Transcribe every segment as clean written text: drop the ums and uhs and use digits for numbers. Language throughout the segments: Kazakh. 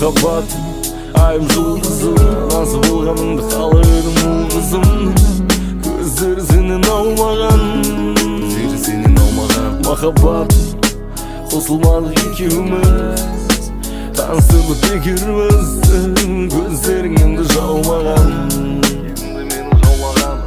Махаббатым, айым, жұлдызым, разы болғаныңды қалар едім, ұл қызым. Көздері сенен аумаған, көздері сенен аумаған. Махаббатым, қосылмадық екеуміз, таныстырдық бекерміз. Көздерің енді жаумаған, енді мені жаулаған.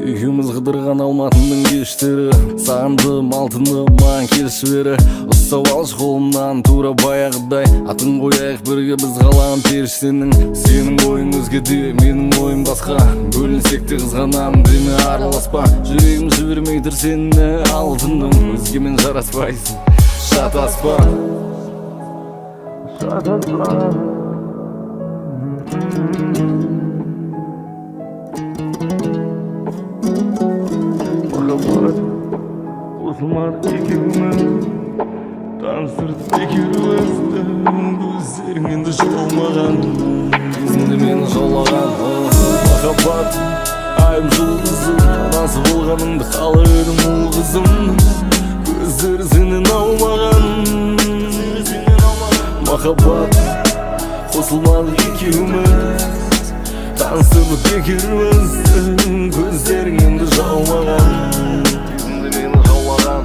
Екеуміз қыдырған Алматының кештері, сағындым, алтыным, маған келші бері. Ұстап алшы қолымнан тура баяғыдай, атын қояйық бірге біз қалаған періштенің. Сенің ойың өзгеде, менің ойым басқа, бөлінсек те қызғанамын деме, араласпа. Жүрегім жібермей тұр сені, алтыным, өзгемен жараспайсың, шатаспа, шатаспа. Махаббат, қосылмадық екеуміз, таныстырдық бекерімізді. Көздерің енді жаумаған, кезінде мені жаулаған. Махаббат, айым, жұлдызым, разы болғаныңды қалар едім, ұл қызым. Көздері сенен аумаған. Махаббат, қосылмадық екеуміз, таныстырдық бекерімізді. Көздерің енді жаумаған, кезінде мені жаулаған.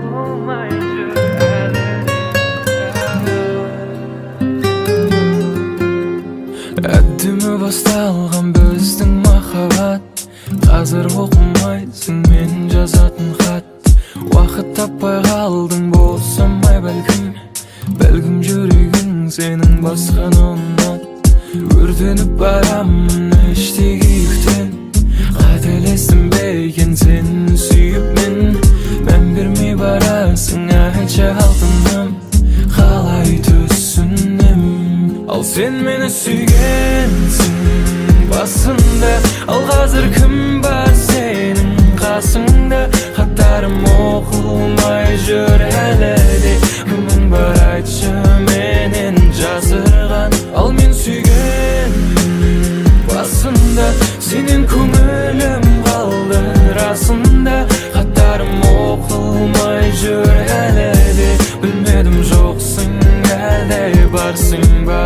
Оқылмай жүр әлі. Әдемі басталған біздің махаббат, қазір оқымайсың мен жазатын хат. Уақыт таппай қалдың, босамай бәлкім. Бәлкім, жүрегің сенің басқаны ұнат. Өртеніп барамын іштей күйіктен. Қателестім бе екен сені сүйіп мен? Мән бермей барасың, айтшы, алтыным, қалай түсінем? Ал сен мені сүйгенсің басында, ал қазір кім бар сенің қасыңда? Хаттарым оқылмай жүр әлі де, кімің бар, айтшы, менен жасырған? Ал мен сүйгенмін басында, сенен көңілім қалды расында. Хаттарым оқылмай жүр әлі де, білмедім, жоқсың әлде барсың ба?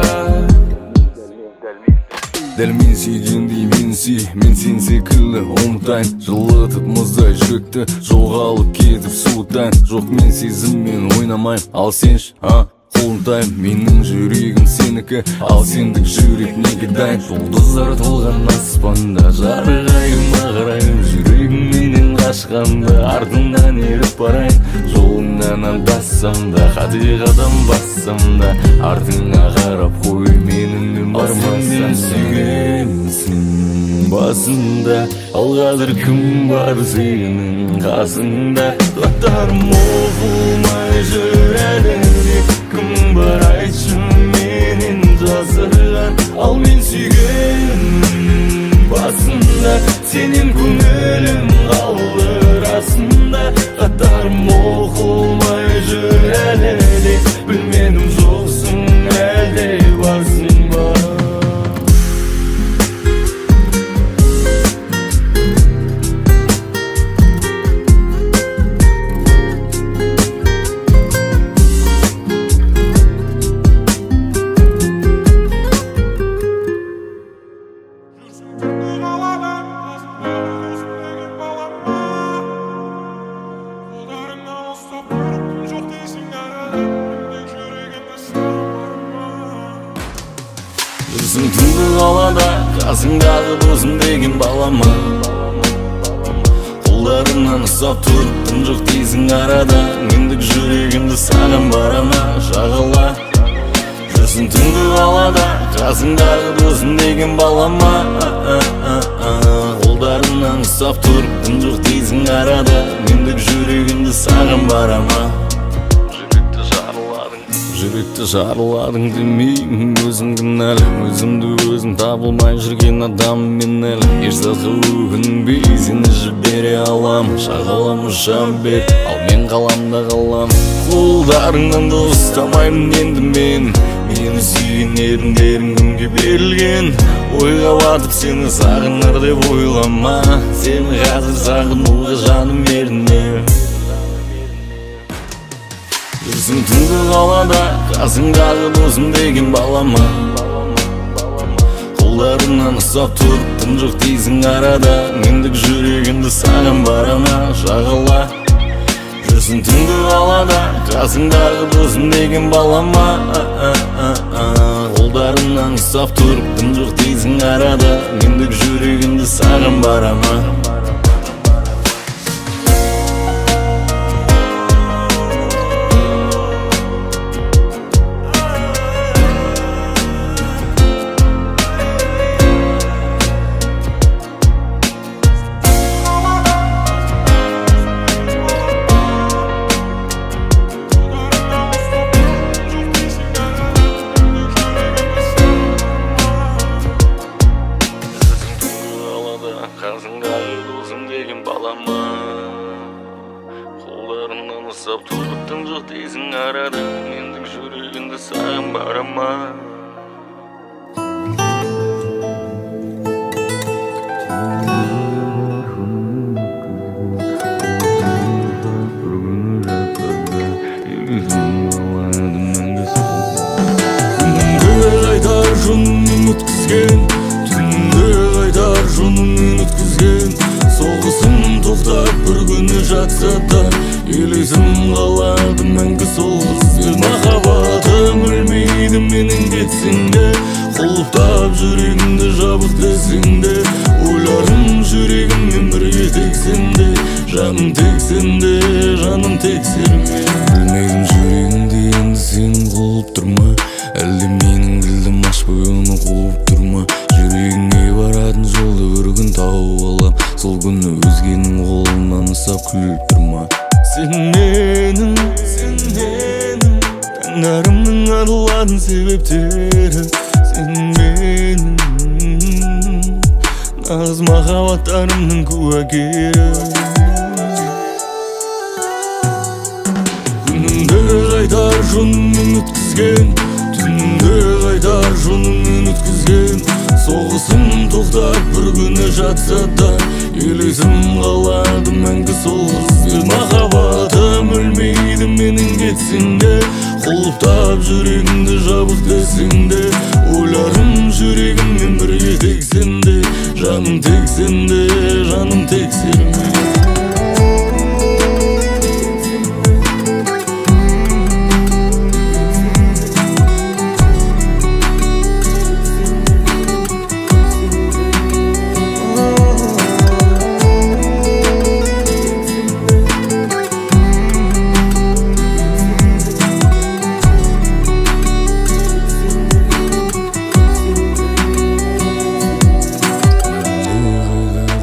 Дәл мен сүйгендей мені сүй, мен сен секілді ұмытайын. Жылытып мұздай жүректі, жоғалып кетіп суытайын. Жоқ, мен сезіммен ойнамаймын, ал сен ше, а құлынтайым? Менің жүрегім сенікі, ал сендік жүрек неге дайын? Жұлдыздар толған аспанда жарық айыма қараймын. Жүрегің менен қашқанда, артыңнан еріп барайын. Жолыңнан адассам да, қате қадам бассам да, артыңа қарап қой, менімен бармасаң. Сүйгенсің басында, ал қазір кім бар сенің қасыңда? Хаттарым оқылмай жүр әлі де, кім бар, айтшы, менен жасырған? Ал мен сүйгенмін басында, сенен көңілім қалды расында. Хаттарым оқылмай жүр әлі де, білмедім, жоқсың әлде барсың ба? Жүрсің түнгі қалада, қасымдағы досым деген балама. Қолдарыңнан ұстап тұрып, кім жоқ дейсің арада? Мендік жүрегімді саған барма. Жүрсің түнгі қалада, қасыңдағы досым деген балама. Қолдарымнан ұстап тұрып, дым жоқ дейсің арада. Мендік жүрегімді саған барама, шағала. Жүрсің түнгі қалада, қасыңдағы досым деген балама. Қолдарымнан ұстап тұрып, дым жоқ дейсің арада. Мендік жүрегімді саған барама. Жүректі жараладың, жүректі жараладың демеймін, өзім кінәлі. Өзімді өзім табылмай жүрген адам мен әлі. Еш затқа өкінбей сені жібере алам. Шағалам, ұша бер, ал мен қалам да қалам. Қолдарыңнан да ұстамаймын енді мен. Сені сүйген еріндерің кімге берілген? Ойға батып сені сағынар деп ойлама. Сені қазір сағынуға жаным еріне. Жүрсің түнгі қалада, қасыңдағы досым деген балама. Қолдарымнан ұстап тұрып, тым жоқ дейсің арада. Мендік жүрегімді саған бара ма жағала. Жүрсің түнгі қалада, қасыңдағы досым деген балама. Қолдарымнан ұстап тұрып, тым жоқ дейсің арада. Мендік жүрегімді саған бара ма. Қолдарымнан ұстап тұрып, жоқ дейсің арада. Мендік жүрегімді саған бара ма. Жүрсің түнгі қалада, қасыңдағы досым деген балама. Қолдарымнан ұстап тұрып, тым жоқ дейсің арада. Мендік жүрегімді саған бара ма. Бір күні жатса елесің қалады мәңгі сол. Күнімді қайтар жоныммен өткізген, түнімді қайтар жоныммен өткізген. Соғысым тоқтап бір күні жатса да, елесім қалады мәңгі сол қызбен. Махаббатым өлмейді менің кетсең де, құлыптап жүрегімді жабық десең де. Ойларым жүрегіммен бірге тек сенде, жаным тек сенде, жаным тек сенде. Білмедім, жүрегімде енді сенің қуып тұр ма, әлде менің кілтім ашпай оны қуып тұр ма? Жүрегіңе баратын жолды бір күн тауып алам. Сол күні өзгенің қолынан ұстап күліп тұрма. Сен менің, сен менің таңдарымның атылатын себептері. Сен менің нағыз махаббаттарымның куәгері. Күнімді қайтар жоныммен өткізген, түнімді қайтар жоныммен өткізген. Соғысым тоқтап бір күні жатса да, елесім қалады мәңгі сол қызбен. Махаббатым өлмейді менің кетсең де, құлыптап жүрегімді жабық десең де. Ойларым жүрегіммен бірге тек сенде, жаным тек сенде, жаным тек сенде. Түнімді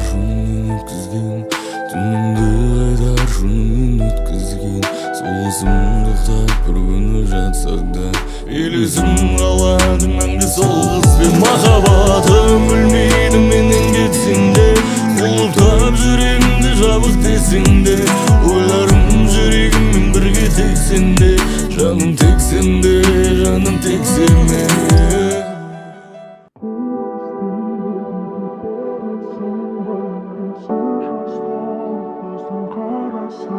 қайдар жоныммен өткізген, түнімді қайдар жоныммен өткізген. Соғысым тоқтап бір күні жатса да, елесім қалады мәңгі сол қызбен. Махаббатым өлмейді менің кетсең де, құлыптап жүрегімді жабық десең де. Ойларым жүрегіммен бірге тек сенде, жаным тек сенде, жаным тек сенде. Көздің қарасы,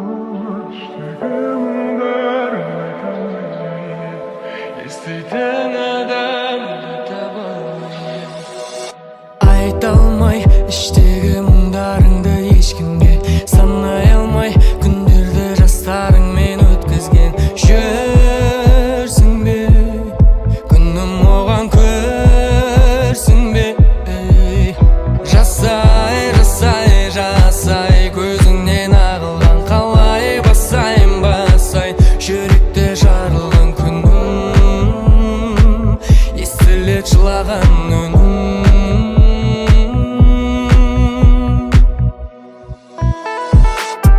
іштегі мұңдарым айта алмай, еститін адамды таба алмай. Айта алмай іштегі мұңдарыңды ешкімге, санай алмай күндерді жастарыңмен өткізген. Жүрсің бе, күнім, оған көрсің бе? Жасай, жасай, жасай көзіңнен ағылған, қалай басайын, басайын жүректе жарылған күнім, естіледі жылаған үнім.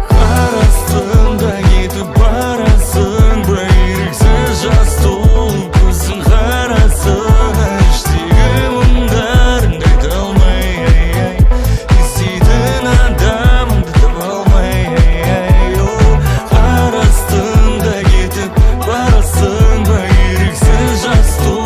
Қар астында кетіп барасың ба, еріксіз жас толып көздің қарасы. Іштегі мұңдарыңды айта алмай, ай, еститін адамыңды таба алмай, ай, о. Қар астында кетіп барасың ба, еріксіз жас толып.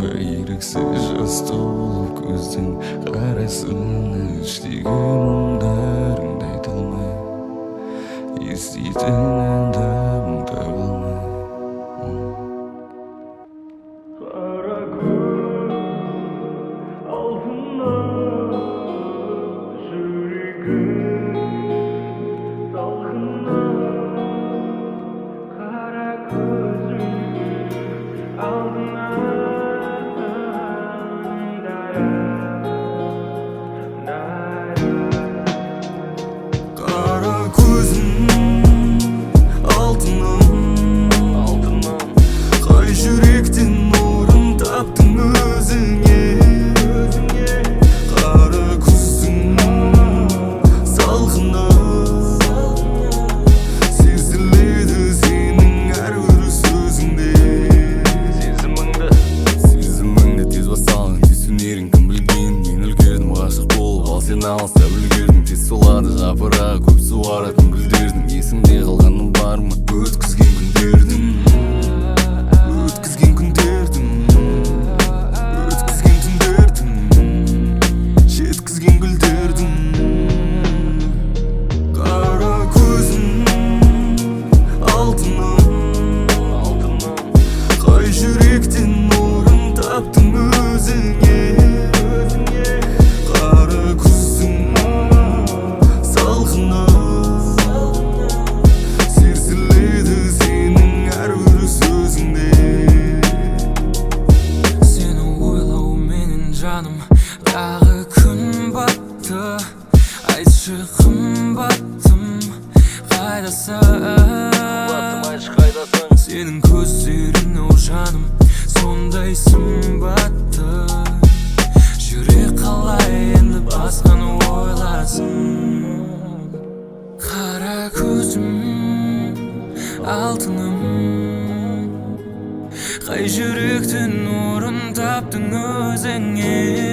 ба? Еріксіз жас толып көзден қарайсың. Іштегі мұңдарыңды айта алмай, еститін адамың таба алмай. Қара көз, алтыным, жүрегім салқыным. Қара көзің, алтыным. Дара, дара. Қара көзің, алтыным, алтыным, қай жүректен орын таптың өзіңе? Қара күздің салқыны сезіледі сенің әрбір сөзіңде. Сезіміңді, сезіміңді тез басталың, тез сөнерін кім білген? Мен үлгердім ғашық болып, ал сен алыстап үлгердің. Тез солады жапырағы көп суаратын гүлдердің. Есіңде қалғаны бар ма өткізген күндердің, өткізген күндердің, өткізген түндердің, жеткізген гүлдердің? Қара көзің, алтыным, алтыным, қай жүректен орын таптың өзіңе? Қара күздің салқыны сезіледі сенің әрбір сөзіңде. Сені ойлауменен жаным тағы күн батты. Айтшы, қымбаттым, қайдасың? Сенің көздерің, оу, жаным, сондай сымбатты. Жүрек қалай енді басқаны ойласын? Қара көзім, алтыным, қай жүректен орын таптың өзіңе?